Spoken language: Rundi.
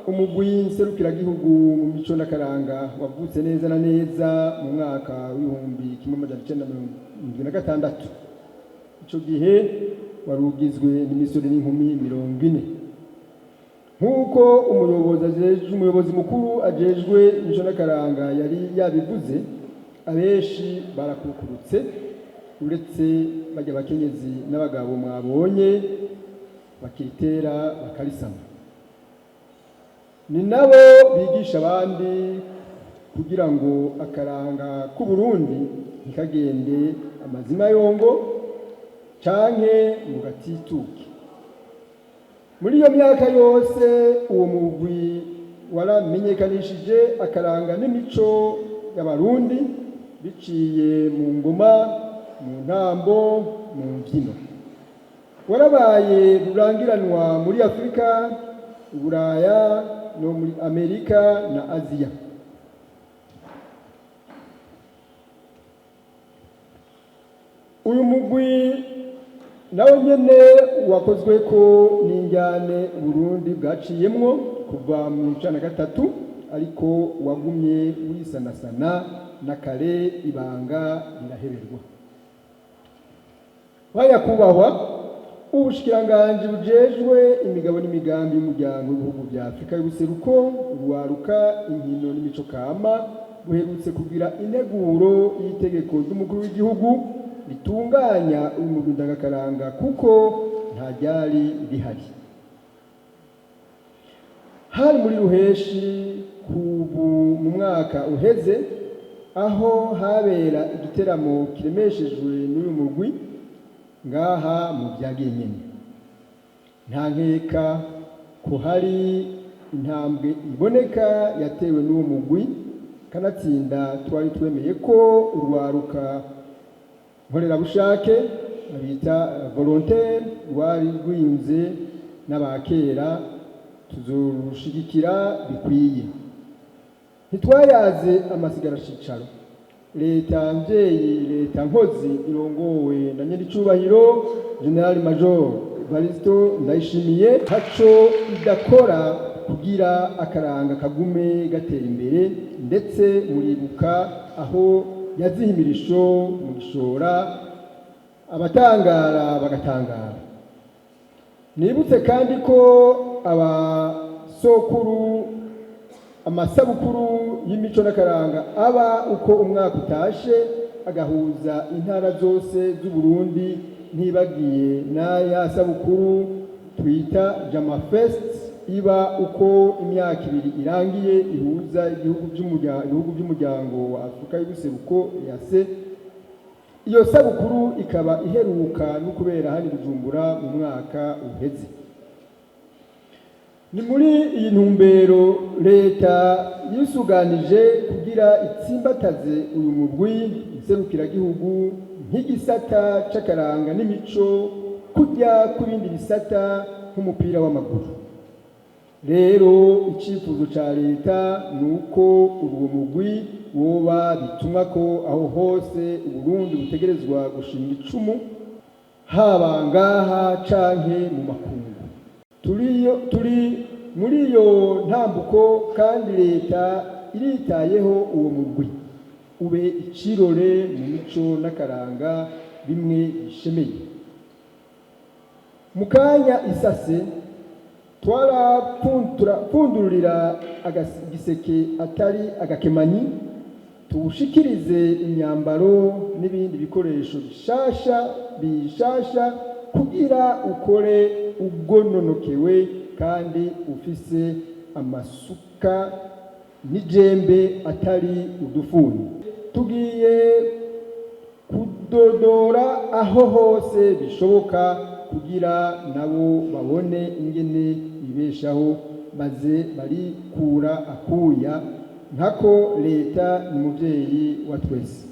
Umugwi nserukiragihugu mu mico n'akaranga wavutse neza na neza mu mwaka w'1976. Ico gihe wari ugizwe n'imisore n'inkumi 40. Nk'uko umuyobozi mukuru ajejwe imico n'akaranga yari yabivuze, abenshi barakukurutse, uretse bajya abakenyezi n'abagabo mwabonye bakiritera bakarisama. Ni nabo bigisha abandi kugira ngo akaranga k'Uburundi ntikagende amazima yongo canke ngo gatituke. Muri iyo myaka yose, uwo mugwi waramenyekanishije akaranga n'imico y'Abarundi biciye mu ngoma, mu ntambo, mu mbyino. Warabaye rurangiranwa muri Afurika, Uburaya no muri Amerika na Aziya. Uyu mugwi nawe nyene wakozwe ko n'injyane Burundi bwaciyemwo kuva mu 93, ariko wagumye wisanasana na kare, ibanga riraheberwa. Banyakubahwa, ubushikiranganji bujejwe imigabo n'imigambi y'umuryango w'ibihugu vya Afurika y'ubuseruko, urwaruka, inkino n'imico kama buherutse kugira integuro y'itegeko ry'umukuru w'igihugu ritunganya uyu mugwi ndangakaranga, kuko nta ryari rihari. Hari muri ruheshi kubu mu mwaka uheze, aho habera igiteramo kiremeshejwe n'uyu mugwi ngaha mu vyagiye nyene. Nta nkeka ko hari intambwe iboneka yatewe n'uwo mugwi. Kanatsinda twari twemeye ko urwaruka nkorerabushake bita volontaire rwari rwiyunze n'abakera tuzorushigikira bikwiye. Ntitwayaze amasigarashicaro. Leta mvyeyi, leta nkozi irongowe na nyiricubahiro General Major Evaristo Ndayishimiye, ntaco idakora kugira akaranga kagume gatera imbere. Ndetse muribuka aho yazihimirisho mu gishora, abatangara bagatangara. Nibutse kandi ko abasokuru amasabukuru y'imico n'akaranga aba uko umwaka utashe, agahuza intara zose z'Uburundi, ntibagiye n'aya sabukuru twita Jama Fest iba uko imyaka 2 irangiye, ihuza ibihugu by'umuryango wa Afurika y'ubuseruko, EAC. Iyo sabukuru ikaba iheruka no kubera hano i Bujumbura mu mwaka uheze. Ni muri iyi ntumbero leta yisuganije kugira itsimbataze uyu mugwi nserukiragihugu nk'igisata c'akaranga n'imico, kujya ku bindi bisata nk'umupira w'amaguru. Rero icyifuzo ca leta ni uko uwo mugwi woba bituma ko aho hose Uburundi butegerezwa gushinga icumu, haba ngaha canke mu makungu. Turi muri iyo ntambuko, kandi leta iritayeho uwo mugwi ube icirore mu mico n'akaranga bimwe bishemeye. Mu kanya isase twarapfundurira igiseke atari agakemanyi, tuwushikirize imyambaro n'ibindi bikoresho bishasha bishasha kugira ukore ugononokewe kandi ufise amasuka n'ijembe atari udufuni. Tugiye kudodora aho hose bishoboka kugira nabo babone ingene bibeshaho, maze barikura akuya, nkako leta ni umuvyeyi wa twese.